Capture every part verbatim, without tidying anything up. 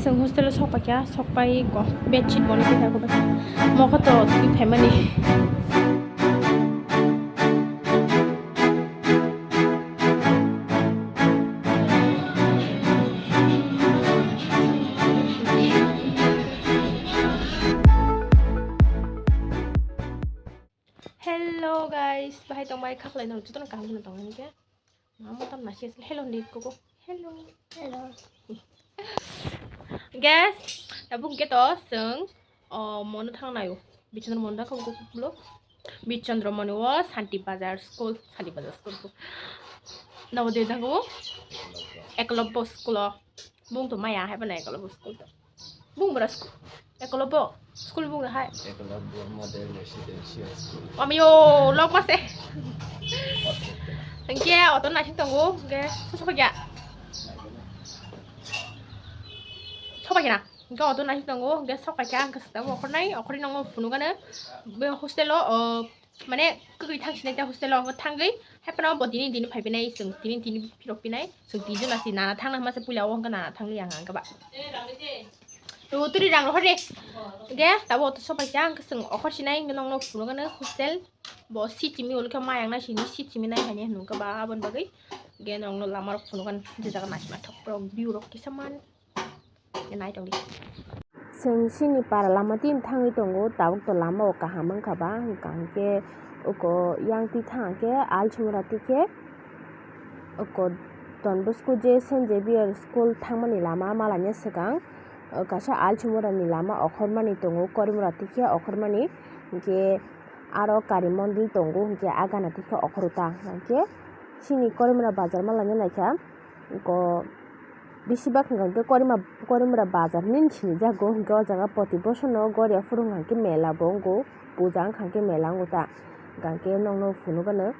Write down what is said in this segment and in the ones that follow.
Chwng hostel o sok paikha, sok pai ko bedsheet bo nugwi kha, mokho to thwi phaimani. Hello guys, bahai tongbai khaklai no jotono kaham no tongani khe. Mama tam nasi asle hello ni koko. Hello. Hello. Guys, tabuk ke to seng o mono thang nayo. Bichandra mono thang koko vlog. Bichandra mono o Santi Bazar school, Santi Bazar school ko. Nawo de dago. Eklobbo school o. Bung to maya hai bana Eklobbo school to. Bung bra school. Eklobbo school bung hai. Eklobbo Model Residential School. Amiyo lok mase. Hingke oto nasing tongo, hingke sosok ya. Sopai kena. Hingke oto nasing tongo, hingke sopai kya, hingke sita okhornai, okhorni nongo phunukano. Be hostel o, o, mane, kwrwi thang sinai ta hostel o thangwi, hai phano bo tini, tini phai pinai, chwng tini, tini phirok pinai, chwng tini jona si nana thangna hwnma se puila o hwnka nana thangli ang hwnka ba. To turi rang rohor de. Ge, tabo to sopai ta, hwnka chwng okhor sinai, hwnka nongno phunukano hostel, bo si timi ul khe mayang nai sini, si timi nai haini hwnka ba, aboni bagwi, ge nongno lama rok phunukano, je jaga naisima thok rok, view rok kisa man. Nai tongdi. Chwng chini para lama tin thangwi tongo, tabuk to lama o kaham wngkha ba, hwnkha hwnkhe uko yang twi thang khe Alchumura twi khe uko Don Bosco je Saint Xavier school thangmani lama malanya swkang, o kaisa Alchumura ni lama okhormani tongo, Korimura twi khe okhormani, hwnkhe aro Kari Mondir tongo, hwnkhe agana twi khe okhorota, hwnkhe chini Korimura bazar malanya naikha. Ko bisi bak hwnka hwnkhe Korima, Korimura bazar hinwi sinijago, hwnkhe o jaga poti bosono gori aphuru hwnka hwnkhe mela bo wngo, puja wngkha hwnkhe mela wngo ta, hwnka hwnkhe nokno phunukgano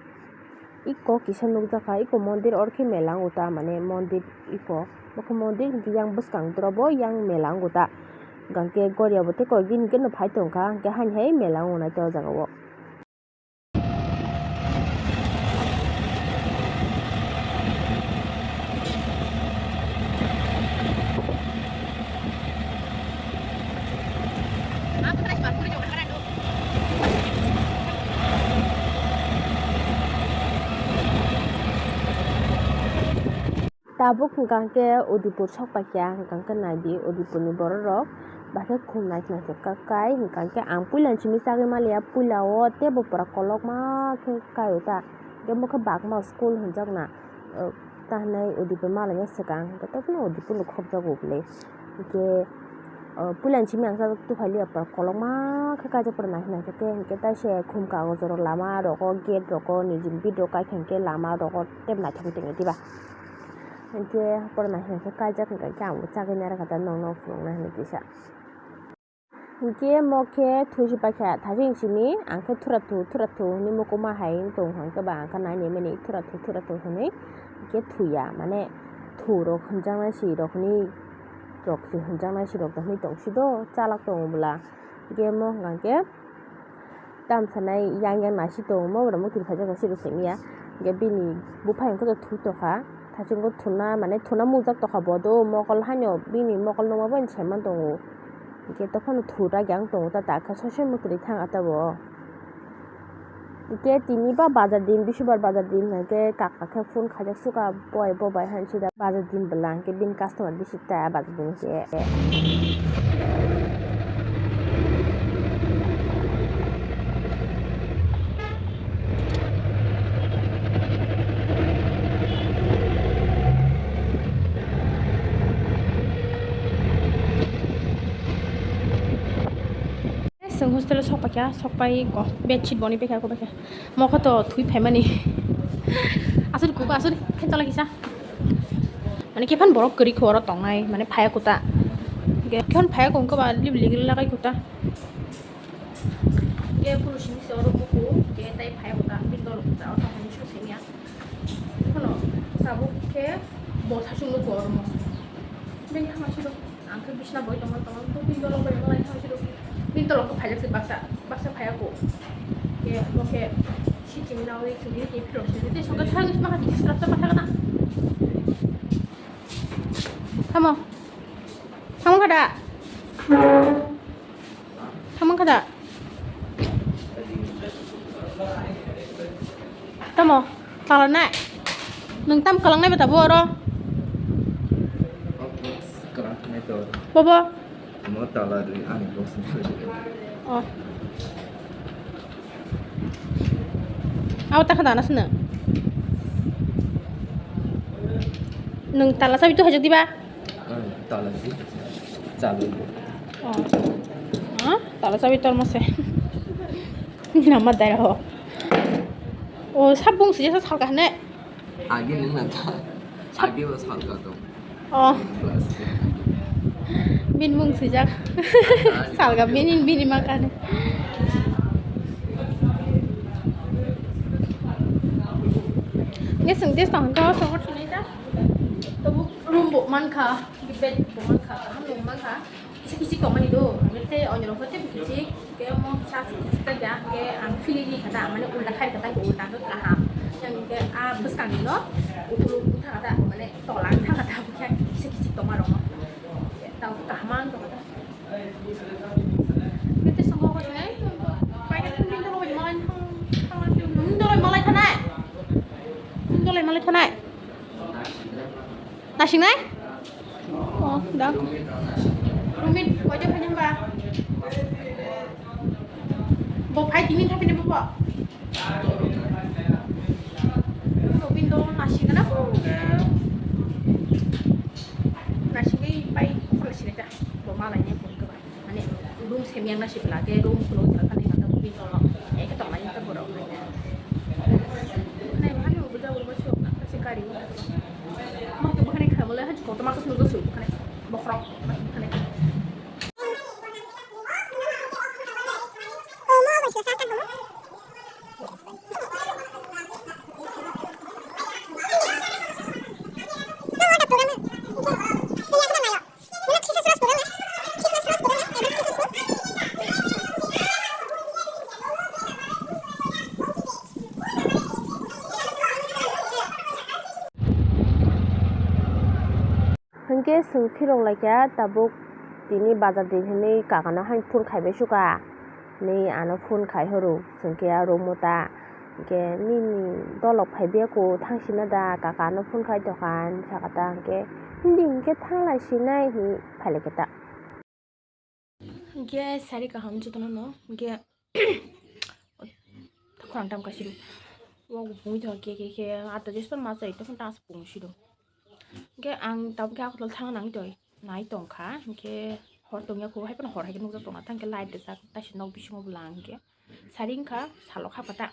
iko kisa nukjakha, iko mondir oro khe mela wngo ta, mane mondir iko, bokhe mondir hwnkhe yang bwskang dorobo yang mela wngo ta, hwnka hwnkhe gori abo tei koi din hwnkhe no phai tongkha, hwnkhe haini hai mela wngo nai ta o jaga o. Tabuk hwnkha hwnkhe Udaipur sok paikha, hwnkha hwnkhe naidi Udaipurni bororok bahai khum naithok naithok kha kai, hwnkha hwnkhe ang puilani simi chagwi manliya, puila o teibo pura kolokma khe kai o ta, tei bokhe bagma school hwnjakna, ta hinwi Udaipur malaina swkang, hwnkhe tei phano Udaipurno khopjago bwlwi, hwnkhe. O, puilani simi ang chajak tuphai liya pura kolokma khe kaijak pura naithok naithok khe, hwnkhe taise khum kagojo rok lama rogo gate rogo nijim bit rok kaikha hwnkhe lama rogo tei naithok tongwi diba. Hwnkhe pura naithok naithok khe kaijak hwnkhe ang bo chagwi narwkha da nokno phunukna hinwi kisa. Hwnkhe mo khe thuisi paikha thajeng simi ang khe thurathu thurathu hinwi mukumu hai wng tong hwnkhe ba ang khe nainwi mani thurathu thurathu hinwi hwnkhe thuya mane thu rok hwnjaknai si rok hinwi. Rok se hwnjaknai sirok tongwi tongsido chalak tongo bwla. Hwnkhe mo hwnka hwnkhe tamsanai yang yang naisik tongo, mo borok mukti phaijak naisik rok simiya. Hwnkhe bini buphang hwnkhe thwi tongkha, thachingko thuna mane thuna mujak tongkha bodo mokol haino bini mokol nukma bai saiman tongo. Hwnkhe tophano thura yang tongo ta takhe soise mukti thang atabo. Hwnkhe tini ba bazar din, bisubar bazar din hwnkhe kaka khe phone khaijak suka, boi bo bai han sida bazar din bwla hwnkhe bini customer bisi ta bazar din khe. Chwng hostel o sok paikha, sok pai ko bedsheet bo nugwi paikha, ko paikha. Mokho to thwi phaimani. Aswk kuku aswk khe chala kisa. Mane khe phan borok kwrwi kho oro tongnai, mane phaiya kuta. Khe phan phaiya ko wngkha ba lip ligri lagai kuta. Khe puru simi se oro kuku, khe tai phaiya kuta, bini dolo kuta, oro tongmani su simiya. Kono tabuk khe bo sasung nukgo oro mo. Bini thangma siro. Ang khe bisna boi tongma tongma, bo bini dolo bai malai thang siro. Bini dolo khe phaijak se baksa, baksa phaiya ko. Khe bo khe si chini nawi chini khe phirok se. Tei songkhe thang sma khe disturb ta patha kana. Tamo. Tamo kada. Tamo kada. Tamo. Tala nai. Nung tam kalang nai bata bo oro. Bobo. Mo tala dui ani box ni soi. Oh. Aw ta kada na sene. Nung tala sabi tu hajak diba. Tala si chabi. Oh. Ha? Tala chabi tor mase. Nama dai ho. Oh, sabung sih sa salka ne. Agi nung na ta. Agi ba salka to. Oh. Bini mung swijak. Salka bini bini makani. Nge sung tes tong ka so ko sinai ta. Tabuk room bo mankha, bed bo mankha, kaham room mankha. Kisa kisi tongmani do, hingke tei onyorok bo tei kisi, hingke omo kisa kisi kisa ya, hingke ang fili ni kata, mane ulta khai kata, ulta khe kaham. Yang hingke a bwskang ni no, ukulu wngkha kata, mane tola wngkha kata, hingke kisa kisi tongma rok no. Tang kaham ang tong kata. Hingke tei songo ko sinai, pai khe tini dolo bai malai thang, thang, thang, dolo bai malai thanai. Dolo bai malai thanai. Nasingnai? Oh, da. Rumit, koijo phai nang ba? Bo phai tini thapi ni bo. Rumit do nasing na bo. Nasing ai pai khol sini ta. Bo malai ni pun ke ba. Mane room semi ang nasi pela ke room kulo ta kani kata bo bin tolo. Eke tong lai ta borok. Nai mani bo ja bo so na kasi kari. Mak tu bukan khamala ha ko to mak sunu so bukan. Bokrok bukan. Hingke chwng phirok laikha tabuk tini bazar din hinwi kakano haino phone khaibai suka hinwi ano phone khai horo, chwngkhe aro mota hingke nini dolok phaibai ya kho thangsina da kaka ano phone khai tongkha hinwi sakha ta hingke hindi hingke thanglai sinai hinwi phailaikha ta. Hingke sari kaham jotono no hingke khorang tam kaisiru. Wa bo pungwi tongkha khe khe khe ato jespan ma chai tongkha ta aswk pungwi sido. Hingke ang tabuk khe Agartala thangna nangwi tongwi nai tongkha hingke hor tongya kho hai phano hor hai khe nukjak tongna thangkhe light rijak taisa nok bisingo bo lang hingke. Sari wngkha salo kha pata.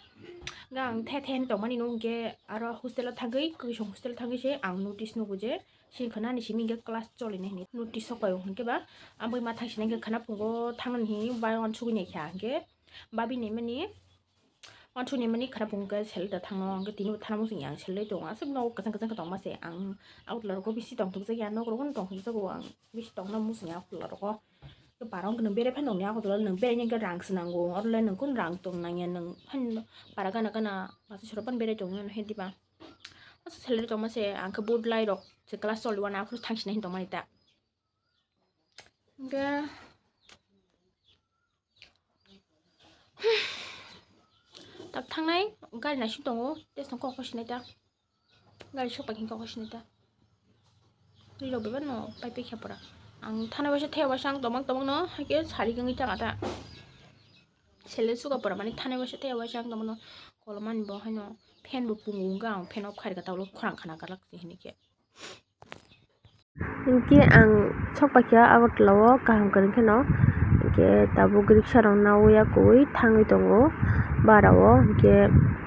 Hingke ang the the hinwi tongmani no hingke aro hostel o thangwi kwisong hostel o thangwi se ang notice nugo je sini khwnani simi hingke class choli nai hinwi notice sok pai o hingke ba ang bai ma thang sini hingke khwna phungo thangnani hinwi bai uansugui nai kha hingke babi naimani uansugui naimani khwna phungo hingke selai da thangno hingke tini bo thana muchung ya ang selai tongo aswk nogo kwchang kwchang khe tongma se ang Agartala rogo bisi tongthok jak ya nok rogo no tongthok jago ang bisi tongna muchung ya Agartala rogo. Para wngkhe nwng berai phano nongni Agartala nwng berai nangkhe rang se nango, oro le nwng kunu rang tong nangya nwng haino para gana gana masa sora phano berai tongya no he diba? Masa salary tongma se ang khe boat lai rok se class choli wana aphuru thang sinai hin tongmani ta. Hingkhe tak thangnai gari naising tongo, tei song kok sinai ta. Gari sok pai khe kok sinai ta. Ri rok bebak no pai pai khe pora. Ang thana waisa thaya waisa ang tomang tomang no hai khe sari wngwi thang ta. Sele suka pora mani thana waisa thaya waisa ang tomang no kolom ani bo haino fan bo pungo wngkha ang fan off khai rwkha ta ulo khorang khana kwlak se hinwi khe. Hinkhe ang sok paikha Agartala o kaham kwrwng kheno, hinkhe tabuk riksa rok nawi ya kwrwi thangwi tongo bara o, hinkhe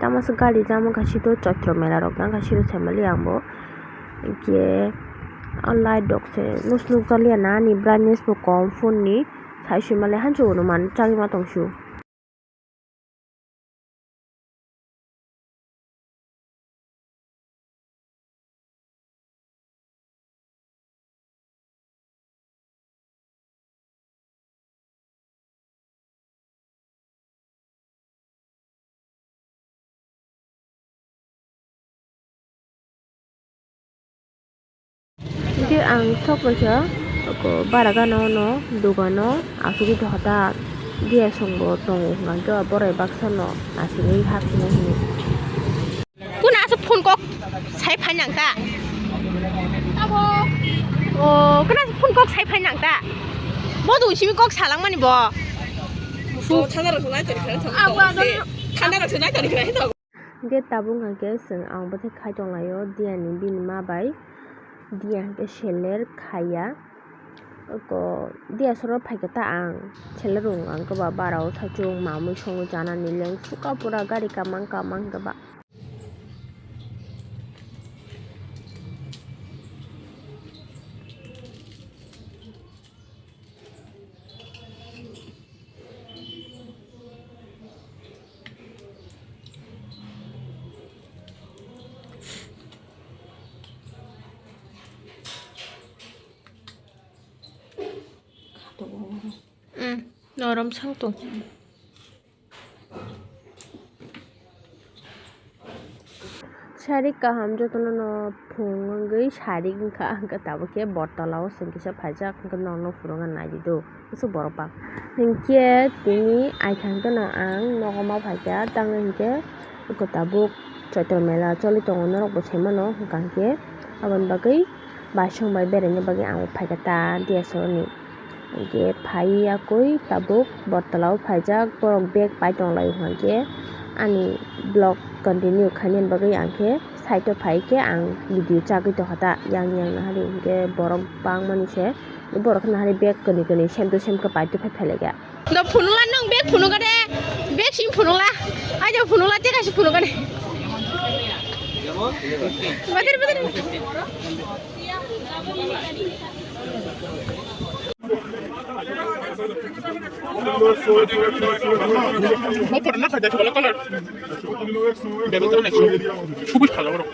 tamo se gari jam wngkha sito choitro mela rok jang kha sito saimali ang bo, hinkhe o light rok se nukjak liya na ani brightness bo kom phone ni sai sui mali hanjo hwnwi mani chagwi ma tong su. Hingke ang sok paikha Ako bara gana ono dogano asugwi tongkha ta, dia songbo tongo hwnkhe o borai baksa no naisingwi haphinai hwnwi. Kun aswk phone kok sai phai nang ta? Abo. O, kun aswk phone kok sai phai nang ta? Bo dong simi kok salangmani bo. Bo thana rok thunai tongkha. Abo, abo. Thana rok thunai tongkha. Hingke tabuk hingke chwng ang bwthai khai tonglaio, Diani bini ma bai Dia hingke seler khaiya. Oko Dia soro phaikhe ta ang seler rung ang khe ba bara o sachung mamui songwi chanani leng suka pura gari kamang kamang hingke ba. Norom sang tong. Sarik kaham jotono no phung wngwi sarik wngkha, hwnkhe tabuk khe bottle o chwng kisa phaijak, hwnkhe norokno phunukna naidi do, aswk borok bang. Hinkhe tini aithang kheno ang nogo ma phaikha, tangwi hinkhe tabuk Choitro mela choli tongo, norok bo sai mano, hwnkha hinkhe aboni bagwi baisong bai beraina bagwi ang phaikha ta D S O ni. Hingke phai yakui tabuk bottle o phaijak, borok bag pai tong lai hingke ani vlog continue khainani bagwi ang khe side o phai khe ang video chagwi tongkha ta yang yang nahari hingke borok bangmani se borok nahari bag kwnwi kwnwi sem to sem khe pai to phai phailaiga. No phunukla nwng bag phunukha de, bag simi phunukla, aja phunukla, tei kaisa phunukha de. Badir, badir. Motor na khaja thwla colour. Bebel to naisho. Subuj khala borok.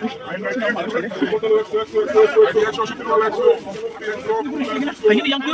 Haini yang khe.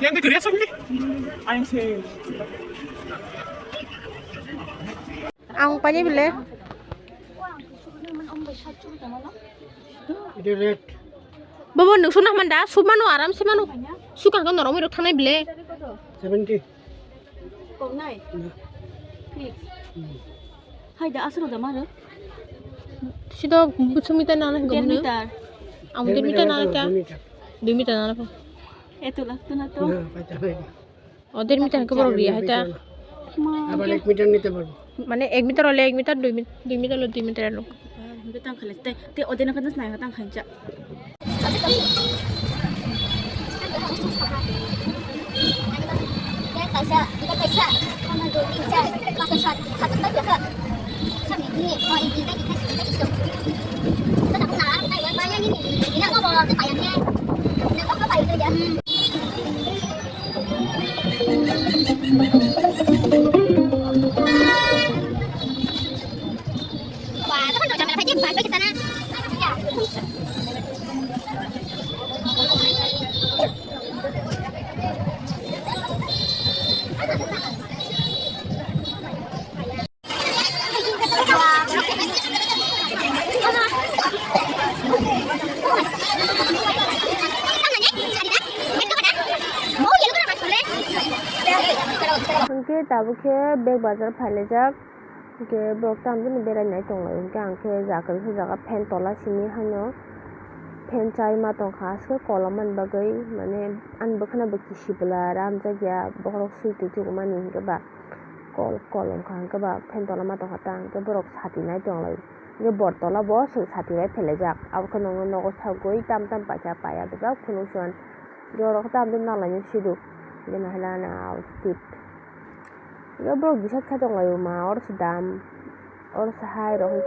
Yang de kiri asam ni? Ang paine bile. Bobo, nwng suna hama da? Sumano, aram se mano. Sukang khe norok rok thangnai bile. Seventy. Koknai? Na. Fix. Hmm. Hai da, aswk da maro? Sida bwswk meter nana hinwi Der gomno? Meter. Ang Der der meter meter nana ta? Dui meter. Dui meter nana pa. Eto lagto na to? Na, paita nai. O der meter hinwi borok riya hai ta? Ma, Abar ke- ek meter nite parbo. Mane ek meter ole ek meter, dui mit-, dui meter ole dui meter elo. Hinwi tang khalai te, te ode na khanas nai tang khancha. Hwnkhe tabuk khe bag bazar phailaijak. Hwnkhe borok tamo bini berai nai tonglai, hwnkhe ang khe jaga kisa jaga fan tola simi haino fan chai ma tongkha, aswk kolom mani bagwi, mane ani bwkhano bo kisi bwla ramjak ya, bohrok swi twi tongmani hwnkhe ba kol kolom kha, hwnkhe ba fan tola ma tongkha ta, hwnkhe borok sati nai tonglai, hwnkhe bor tola bo chwng sati bai phelaijak, abo kheno nogo sagwi tam tam paikha paiya bebak phunuksuan, hwnkhe oro khe tamo nalainani sidu, hwnkhe nahilana seat. Yo borok bisat khe tonglaio ma, oro se dam, oro se hai rok.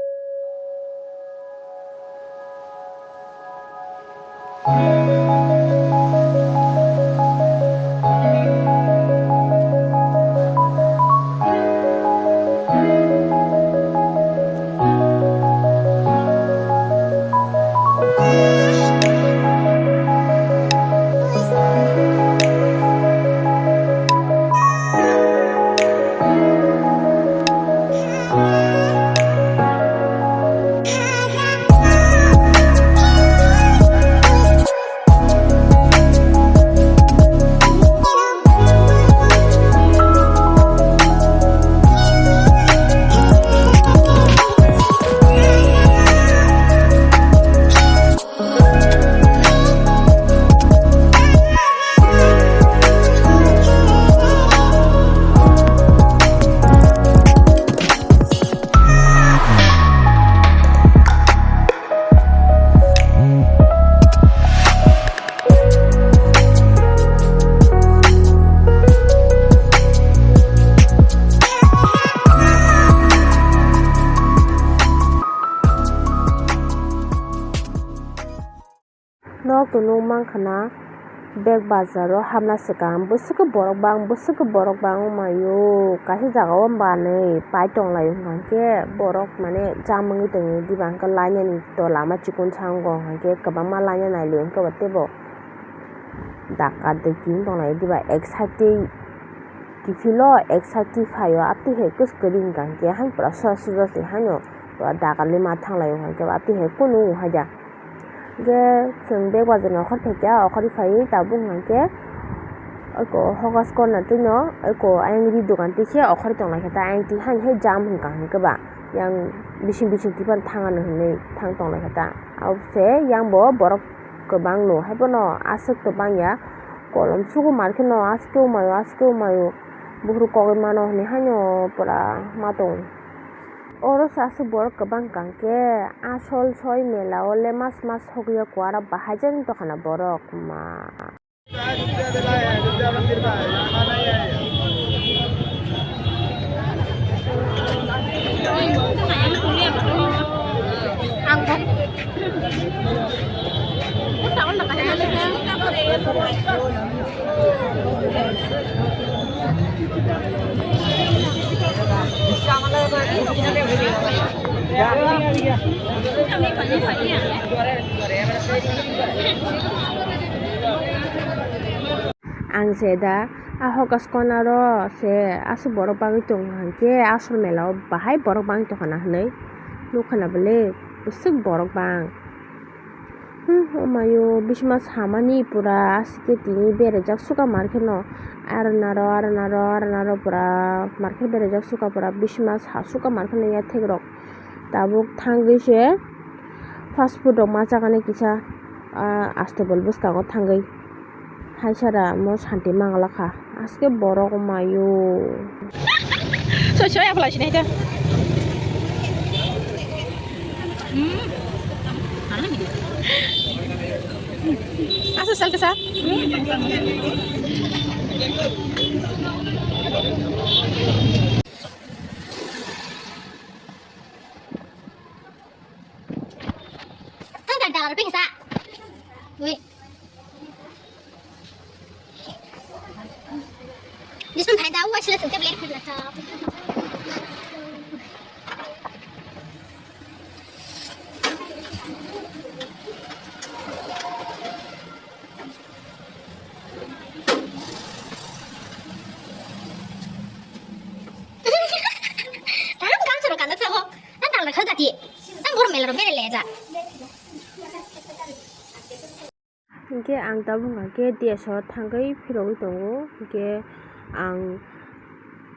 Nok tonwi mankha na bag bazar o hapna swkang bwswk khe borok bang bwswk khe borok bang wngmano kaisa jaga o manwi pai tonglaio hwnkhe borok mane jam wngwi tongwi diba hwnkhe lainani tola ma chikon sa wngo hwnkhe kwbangma laina nailio hwnkhe bo teibo daka daki wng tonglaio diba ek side twi kiphilo ek side twi phaio atwi hai kwchwk kwrwi hwnkhe haino pura soja soja se haino pura daka lima thanglaio hwnkhe atwi hai kunu hai da. Hwnkhe chwng bag bazar ni okhor phaikha, okhorwi phaiwi tabuk hwnkhe eko hawkers corner twino eko ayang ri dogan tikhe okhorwi tonglaikha ta, ayang twi haino hai jam hwnkha hwnkhe ba yang bising bising tiphano thang anw hinwi thang tonglaikha ta. Abose yang bo borok kwbang no, haiphano aswk to bangya kolom sugo mar kheno aswk khe wngmaio aswk khe wngmaio buphuru kogwi mano hinwi haino pura ma tong. Oro se aswk borok kwbang hwnkha hwnkhe asol soi mela o le mas mas sogwi ya kwara bahai jani dokhana borok ma. Ang se da a hawkers corner o se aswk borok bagwi tongo hwnkhe aswk mela o bahai borok bang tongkha na hinwi nukha na bwle bwswk borok bang. Hmm, omayo bisima samani pura aswk khe tini berajak suka mar kheno arnaro arnaro arnaro pura mar khe berajak suka pura bisima sa suka mar kheno yathek rok tabuk thangwi se fast food rok ma chakani kisa ah, astebol bwskango thangwi. Hai sara mo santi manglakha. Aske borok mayo. Soi soi apla sinai ta. Hmm. Asa sal kesa. Tang tang tang pingsa. Wait. This one phaida, wa sila sengke blade khidla sa. Tam kam soro kana sa ho. Tam tal khal dati. Tam bor mela ro bere le ja. Hingke ang tabuk hingke D S O thangwi phirogwi tongo, hingke ang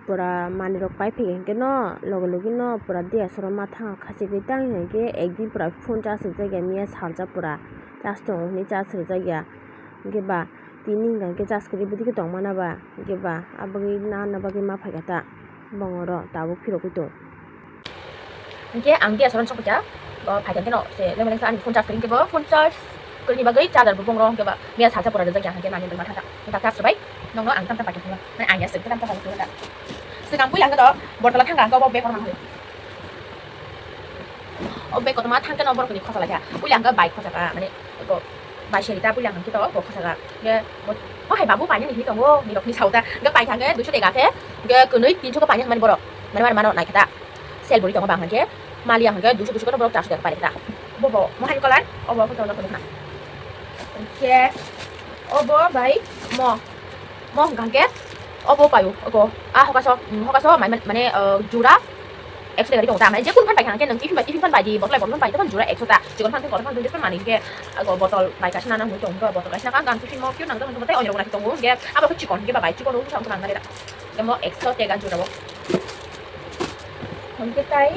pura manwirok pai phaiya hingke no loge loge no pura D S O rok ma thang khachigwi tang hingke ekdin pura phone charge rwjak ya miya salsa pura charge tongo hinwi charge rwjak ya hingke ba tini hingka hingke charge kwrwi bwdike tongmana ba hingke ba aboni nana bagwi ma phaikha ta bongoro tabuk phirogwi tongo. Hingke ang D S O rok sokphaikha, bo phaikha hingke no se lemoneng sa ani phone charge kwrwi hingke bo phone charge kwrwini bagwi charger bo bongro hingke ba miya salsa pura rwjak ya hingke nani bwma thangkha hingke charge rwbai nongno ang tamta paikha phungo mane ang ya swk tamta paikha phungo ta swkang puila hingke to bortola thangkha hingke bo bag kotorma hoi o bag kotorma thangkhe no borokni khosa laikha puila hingke bike khosa kha mane eko Bai seri ta puila hwnkhe to bo khosaka. Ge bo, o hai babu paina ni tongo, ni rok ni sauta. Ge pai thangke duiso tega khe, ge kwnwi tinso ko paina hwnmani borok. Mane mane mano naikhe ta. Sel buri tongo bang hwnkhe, mali ang hwnkhe duiso duiso ko borok charso tega pai khe ta. Bo bo, mo hai color, o bo khe to no khna. Hwnkhe, o bo bai mo. Mo hwnkha hwnkhe, obo paio, ogo, a hokaso, mm, hokaso mai man-, mane, uh, jura ekso tega ri tongo ta, mane jekun phan pai kha hwnkhe nwng tiffin bai, tiffin phan bai di, bottle bai bottle phan pai, tokon jura ekso ta, chikon phan khe kotor phan khe phan mani hwnkhe, ogo bottle bai kaisa nana hwnwi tongo, bottle kaisa nana, gan tiffin mo khe nang tong hwnkhe tei onrok nang tongo, hwnkhe abo khe chikon hwnkhe ba bai, chikon rok wngkha nang nani da, hwnkhe mo ekso tega jura bo. Hwnkhe tai,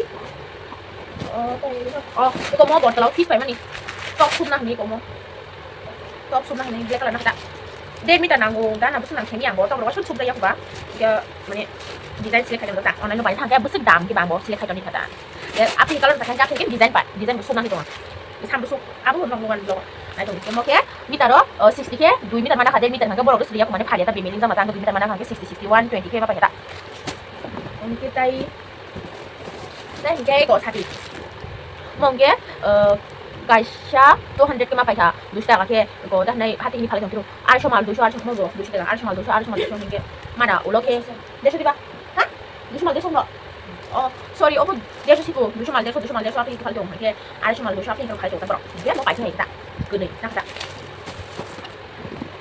oh, tai, oh, eko mo bottle o fish pai mani, tok sumna hwnwi eko mo. Top sumna hwnwi black color na kha. Der meter nango, gana bwswk nang simi ang bo, top rok suk suk jaya ba. Khe mane design select khaijak ta, online no bai thang khe bwswk dam khe bang bo select khaijak ni kha ta. Khe aphi color ta khe, aphi khe design pa, design bo sukna hwnwi tongo. Sam bwswk abo no nang nang lo. Ai to mo khe meter o, oh, sixty khe dui meter mana kha, der meter hwnkhe borok sriya mane phaliya ta bimini jama ta dui meter mana kha sixty, sixty, one twenty khe ma pai kha ta. Hwnkhe tai Tei hwnkhe eko sati. Omo hwnkhe, uh, kaisa two hundred khe ma paikha, duiso taka khe, eko da hwnwi hati hini phalai tongphuru. Arsho mal duiso, arsho mal duiso, arsho mal duiso, arsho mal duiso hwnkhe mana ulo khe dersho diba? Ha? Duiso mal dersho no? Oh, sorry, obo dersho siku, duiso mal dersho, duiso mal dersho, aphi hini phalai tong hwnkhe arsho mal duiso, aphi hini phalai tong borok. Hwnkhe mo paisa hai khe ta. Kwnwi, nakha ta.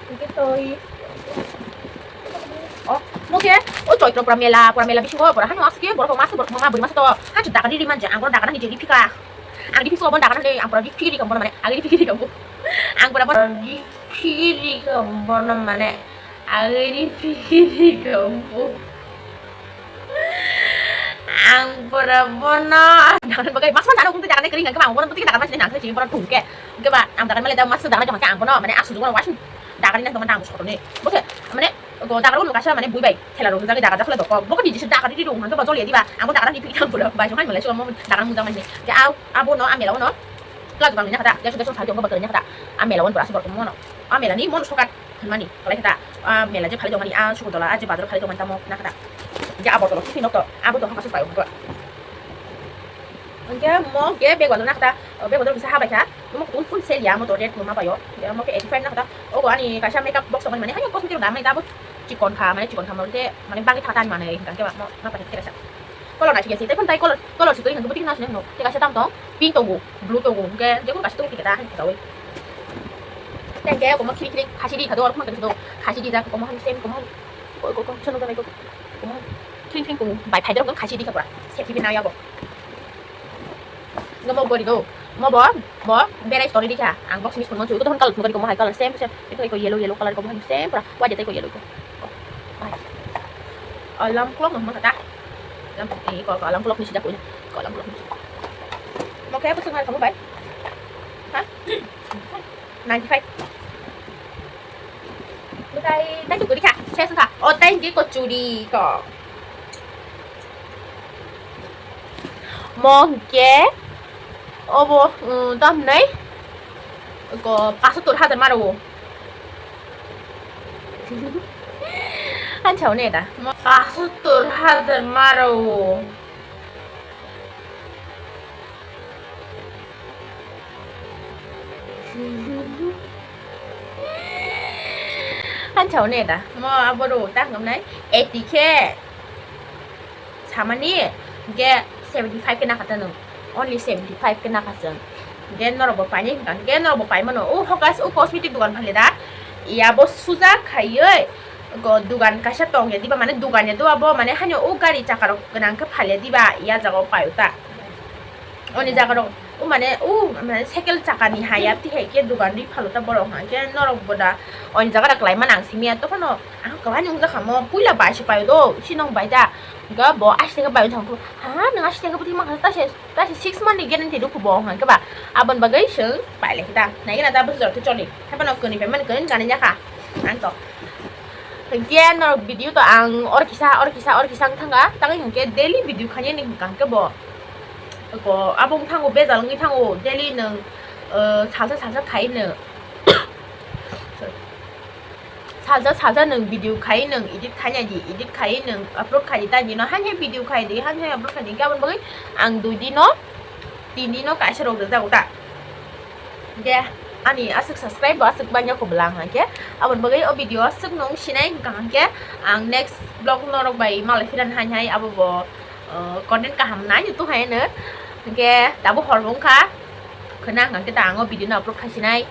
Hwnkhe toi. Oh, mo khe, o Choitro pura mela, pura mela bisingo, pura hano aswk khe borok masa, borok mama bwrwi masa to, ha, chu daga riri manja, ang pura daga nang je riphi kha. Ang riphi kha, bo daga nang le, ang pura riphi rikha, bo mane, ang riphi rikha, bo. Ang pura bo riphi rikha, bo mane, ang riphi rikha, bo. Ang pura bono, daga nang bagai, mas man dano kung daga nang kering, ang khe ang bono putih daga nang sini nang sini bono thungke. Hwnkhe ba, ang daga nang le da mas daga nang jama khe ang bono, mane, aswk bono waising daga nang tongma dang sotoni. Bo khe, mane, Go dagar ulo kaisa mane bui bai thela rok rijak dagar jak le dokok. Bokni jisi dagar riri rok hwnka ba joli diba. Amo dagar ni phi thang pulo bai jong hai mole sumo dagar mujang mani. Ke au abo no amela uno. Kla jubang ni nakha da. Jasu jasu phai jong ba kare nakha da. Amela uno brasi borok mono. Amela ni mon sokat hwnmani. Kalai kha da. Amela je phai jong mani a suku dola a je bazar phai jong mani tamo nakha da. Je abo to phi nok to. Abo to hokha su pai hwnka. Hwnkhe mo khe bag o nakha ta, bag o kisa habai kha. Mo kun kun sel ya mo to red mo ma bai o. Ya mo khe eighty five nakha ta. Ogo ani kaisa makeup box tongmani mane haino cosmetic da mai da bo chikon kha mane chikon kha mo te mane bagwi thata ani mane hwnkhe mo ma pai khe kaisa. Color na thik ase. Tei phone tai color color si twi hwnkhe bo thik na sini no. Te kaisa tang tong pink tongo, blue tongo hwnkhe je kun kaisa tongo thik ta hai jawi. Tei hwnkhe ogo mo khiri khiri khasi di kha do or phone tong do khasi di jak ogo mo hai same ogo mo hai. Ko ko ko sono ko ko. Thring thring kung bai phai dorok khasi di kha pura. Safety bi nai abo. Ngo mo gori do. Mo bo, mo berai story di kha. Ang box miss kono chu. Ko ton color gori ko mo hai color same same. Iko iko yellow yellow color ko mo same pura. Wa jete ko yellow ko. Alarm clock mo kata. Alarm clock ni sida ko. Ko alarm clock ni. Mo kaya ko sungai kamu bai. Ha? Ninety five. Bukai, tai tu kuri kha, saya sengkha. Oh, tai hwnkhe ko churi ko. Mo hwnkhe obo, um, tam nai. Ko pasattor hajar maro. Hansa one da. Mo pasattor hajar maro. Hansa one da. Mo aboro ta hwngnai eighty khe samani ge seventy five khe nakha ta nwng. Only seventy five khe nakha chwng. Ge norok bo paini hwnkha. Ge norok bo paimano. O hokas o cosmetic dogan phale da. Iya bo suja khaiwi go dogan kaisa tong ya diba mane dogan ya do abo mane hani o gari chaka rok gwnang khe phale diba iya jaga o pai ta. Oni jaga rok, o mane, o mane cycle chakani haya tihai khe dogan ri phalo ta borok hwnkha khe norok bo da oni jaga da kwlai mani ang simi ya, tokhono ang kwlai nung jakha mo puila bai se paio do, si nong bai da, hwnkhe bo ashi theka bai thang khe, ha, nwng ashi theka bwtwi mankha ta se, ta se six month ni guarantee rw khe bo hwnkha khe ba, aboni bagwi chwng pai lai khe ta, nai khe na ta bwswk jorok choli, haphano kwnwi pai mani kwnwi gana jakha ang to, hwnkhe norok video to ang or kisa, or kisa, or kisa wng thangkha, tangwi hwnkhe daily video khainani hwnkha khe bo. Ko abo wng thango, bejal wngwi thango, daily nwng, uh, salsa salsa khai nwng. Sorry. Salsa salsa nwng video khai nwng edit khainai di, edit khai nwng upload khai di, tai bino han hai video khai di, han hai upload khai di, hwnkhe aboni bagwi ang dui dino, tin dino kaisa rok rwjago ta. De, Ani aswk subscribe bo aswk bangya kho bwla ang hwnkhe, aboni bagwi o video aswk nung sinai hwnkha hwnkhe ang next vlog norok bai malai phiran hai hai abo bo, uh, content kaham nai tu hai no. Hwnkhe tabuk hor wngkha, khwna hwnkha hwnkhe ta ang o video no upload khai sinai.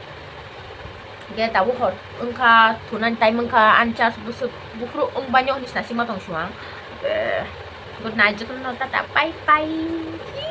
Hwnkhe tabuk hor wngkha, thunani time wngkha, ani charge bwswk buphuru wng baino hinwi sina sima tong suang. Hwnkhe good night jotono, tata, bye bye.